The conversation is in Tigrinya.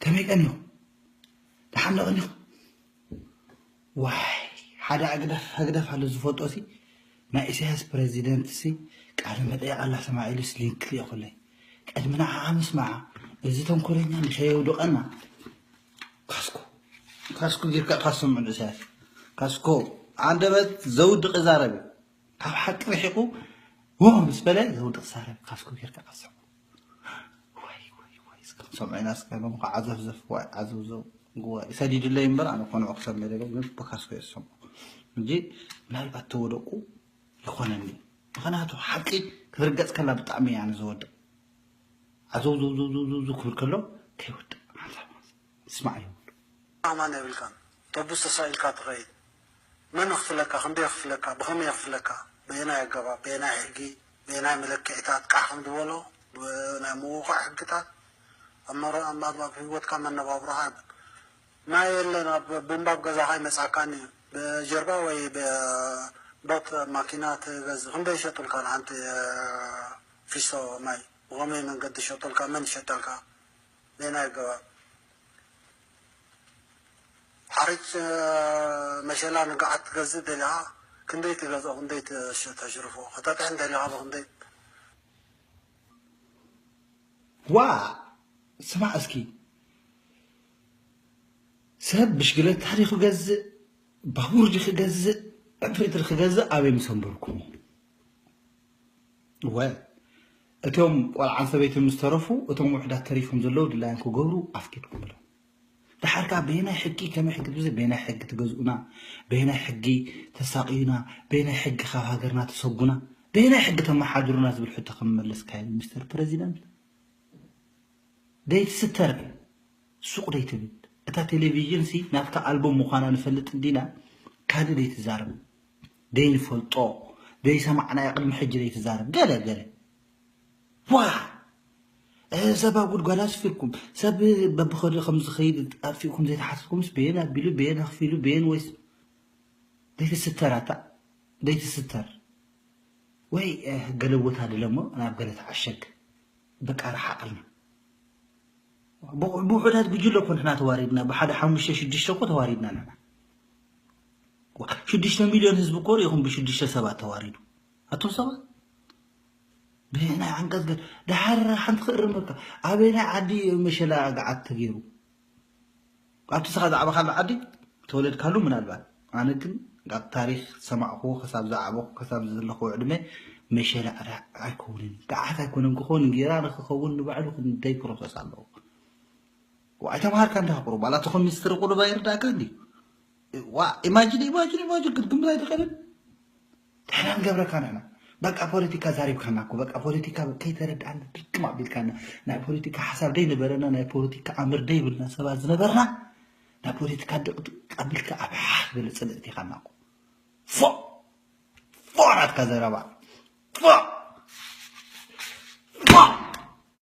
ከመይ ቀኒኹም? ደሓን ዶ ቀኒኹም? ዋይ፣ ሓደ ኣግደፍ፣ ህግደፍ ኣሎ ዝፈልጦ ሲ፣ ናይ ኢሳያስ ፕረዚደንት ሲ፣ ቃለ መጠይቕ ኣላ ሰማዕ ኢሉ ሲ ሊንክ ልኢኹለይ። ቅድሚ ንዓኣ ምስማዓ፣ እዚ ተንኮለኛ ንኸየውድቐና፣ ካስኮ፣ ካስኮ ጌርካ ካስምዑ ንኢሳያስ። ካስኮ፣ ኣንደበት ዘውድቕ ይዛረብ እዩ። ካብ ሓቂ ርሒቑ፣ ወ ምስ በለ ዘውድቕ ይዛረብ። ካስኮ ጌርካ ካስምዑ። ዋይ፣ ዋይ፣ ዋይ፣ እስከ ሰምዑ ኢና፣ እስከ ሎም ከዓ ዘፍዘፍ፣ ዋይ፣ ዓዘውዘው፣ ዋይ፣ ሰዲድለይ እምበር፣ ኣነ ኮነ ክሰምዕ ደሎ፣ ግን ብካስኮ እየ ዝሰምዖ። እንጂ ምናልባት ተወደቁ ይኾነኒ። ምኽንያቱ ሓቂ ክትርገጽ ከላ ብጣዕሚ እያ ኣነ ዘወድቕ። ዓዘውዘውዘውዘውዘው ክብል ከሎ ከይወድቕ ሓንሳብ ስማዕ ይብሉ። ኣማን የብልካን። ተቡስ ተሳኢልካ ትኸይድ። መን ይኽፍለካ? ክንደይ ይኽፍለካ? ብኸመይ ይኽፍለካ? በየናይ ኣገባብ? በየናይ ሕጊ? በየናይ መለክዒታት? ቃሕ ከም ዝበሎ፣ ብናይ ምውቃዕ ሕግታት፣ ኣብ መረ-፣ ኣብ፣ ኣብ፣ ኣብ ህይወትካ መነባብሮኻ ይብል። ማይ የለን፣ ኣብ ቡምባ ኣብ ገዛኻ ይመጻካን እዩ። ብጀርባ ወይ ብ-፣ ቦት ማኪና ትገዝእ። ክንደይ ይሸጡልካ ንሓንቲ፣ እ፣ ፊሶ ማይ? ብኸመይ መንገዲ ይሸጡልካ? መን ይሸጠልካ? በየናይ ኣገባብ? ሓሪጭ፣ እ፣ መሸላ ንግዓት ትገዝእ ደሊኻ፣ ክንደይ ትገዝኦ? ክንደይ ትሸ-፣ ተሽርፎ? ከተጥሕን ደሊኻ ብኽንደይ? ዋ፣ ስማዕ እስኪ፣ ሰብ ብሽግለታ ድዩ ክገዝእ፣ ባቡር ድዩ ክገዝእ፣ ዕንፍሪት ድዩ ክገዝእ፣ ኣበይ ምስ ኣንበርኩሞ? እወ፣ እቶም ቆልዓን ሰበይትን ምስ ተረፉ፣ እቶም ውሑዳት ተሪፎም ዘለዉ ድላዮም ክገብሩ ኣፍቂድኩም ብሎም። ደሓር ከኣ በየናይ ሕጊ፣ ከመይ ሕጊ ትብሉ፣ በየናይ ሕጊ ትገዝኡና፣ በየናይ ሕጊ ተሳቕዩና፣ በየናይ ሕጊ ካብ ሃገርና ተሰጉና፣ በየናይ ሕጊ ተመሓድሩና ዝብል ሕቶ ከም መለስካዮ ሚስተር ፕረዚደንት፣ ደይትስተር፣ ሱቕ ደይትብል። እታ ቴሌቪዥን ሲ ናትካ ኣልቦም ምዃና ንፈልጥ እንዲና፣ ካልእ ደይትዛረብ። ደይንፈልጦ፣ ደይሰማዕናዮ ቅድሚ ሕጂ ደይትዛረብ። ገለ፣ ገለ። ዋ! እ፣ ሰብ ኣብ ጉድጓድ ኣስፊርኩም፣ ሰብ በብኸዱ ከም ዝኸይድ ኣጥፊእኩም ዘይተሓሰብኩምስ፣ በየን ኣቢሉ፣ በየን ኣኽፊሉ፣ በየን ወይስ ደይትስተር ኣታ፣ ደይትስተር። ወይ፣ እ፣ ገለ ቦታ ድለሞ ናብ ገለ ተዓሸግ። በቃ ረሓቐልና። ብ-፣ ብውሑዳት ጉጅለ እኮ ንሕና ተዋሪድና፣ ብሓደ ሓሙሽተ ሽዱሽተ እኮ ተዋሪድና ንሕና። ዋ፣ ሽዱሽተ ሚልዮን ህዝቢ እኮ ርኢኹም ብሽዱሽተ ሰባት ተዋሪዱ። ኣቶም ሰባት ብናይ ዓንቀጽ ገ-፣ ደሓር ሓንቲ ክእርመካ፣ ኣበይ ናይ ዓዲ መሸላ ገዓት ተገይሩ? ኣብቲ ስኻ ዝዓበኻሉ ዓዲ ተወለድካሉ ምናልባት። ኣነ ግን ኣብ ታሪኽ ዝሰማዕክዎ፣ ከሳብ ዝዓበኹ፣ ከሳብ ዘለኽዎ ዕድመ መሸላ ዳ-፣ ኣይከውንን። ገዓት ኣይኮነን ክኸውን፣ እንጌራ ንክኸውን ንባዕሉ ክንደይ ፕሮሰስ ኣለዎ። ዋ፣ ኣይተምሃርካ እንዲኻ ቁሩብ፣ ዋላ እቲ ኮሚኒስትሪ ቁሩብ ኣይርዳእካ እንዲ። ዋ፣ ኢማጂን፣ ኢማጂን፣ ኢማጂን ክትግምት ኣይትኽእልን። ንሕና ንገብረካ ንሕና። በቃ ፖለቲካ ዛሪብካና እኮ፣ በቃ ፖለቲካ ከይተረድኣና ድክም ኣቢልካና። ናይ ፖለቲካ ሓሳብ ደይ ነበረና፣ ናይ ፖለቲካ ኣምር ደይ ብልና ሰባት ዝነበርና፣ ናይ ፖለቲካ ድቕድቕ ኣቢልካ ኣብ ሓሕ ዝበለ ጽልእት ኢኻና እኮ። ፎ! ፎ ናትካ ዘረባ። ፎ!